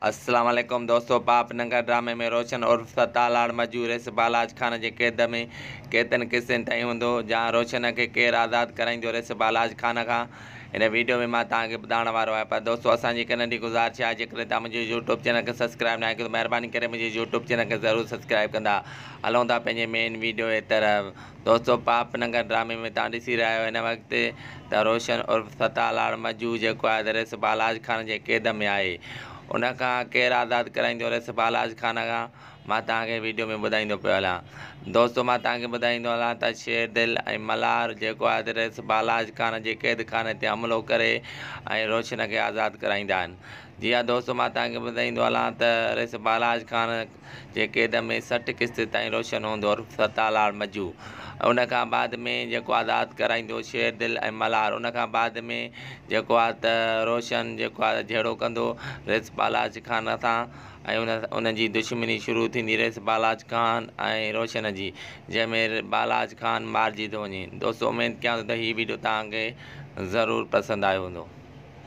اسلام عليڪم دوستو پاپ ننگر ڊرامي ۾ روشن عرف ستا لاڙ مجو ريس بالاچ خان جي قيد ۾ ڪيترن قسطن تائين هوندو جان روشن کي ڪير آزاد ڪرائيندو ريس بالاچ خان کان هن ويڊيو ۾ مان توهان کي ٻڌائڻ وارو آهيان پر دوستو اسان جي هڪ ننڍي گذارش آهي جيڪڏهن توهان منهنجي يوٽيوب چينل کي سبسڪرائب ناهي ڪيو ته مهرباني ڪري منهنجي يوٽيوب چينل کي ضرور سبسڪرائب ڪندا هلون ٿا پنهنجي مين ويڊيو جي طرف دوستو پاپ ننگر ڊرامي ۾ توهان ڏسي رهيا آهيو هن وقت ته روشن عرف ستا لاڙ مجو جيڪو آهي ته ريس بالاچ خان جي قيد ۾ آهي ان کان ڪير آزاد ڪرائيندو ريس بالاچ خان کان مان توهان کي ويڊيو ۾ ٻڌائيندو پيو هلان دوستو مان توهان کي ٻڌائيندو هلان ته شير دل ۽ ملهار جيڪو آهي ته ريس بالاچ خان جي قيد خاني تي حملو ڪري ۽ روشن کي آزاد ڪرائيندا آهن جي ها دوستو مان توهان کي ٻڌائيندو هلان ته ريس بالاچ خان جي قيد ۾ 60 قسط تائين روشن هوندو عرف ستالاڙ مجو ان کان بعد ۾ جيڪو آزاد ڪرائيندو شير دل ۽ ملهار ان کان بعد ۾ جيڪو آ ته روشن جيڪو آ جهيڙو ڪندو ريس بالاچ خان سان ۽ ان ان جي دشمني شروع ٿيندي ريس بالاچ خان ۽ روشن جي جنهن ۾ بالاچ خان مارجي ٿو وڃي دوستو اميد ڪيان ٿو ته هي ويڊيو توهان کي ضرور پسند آيو هوندو.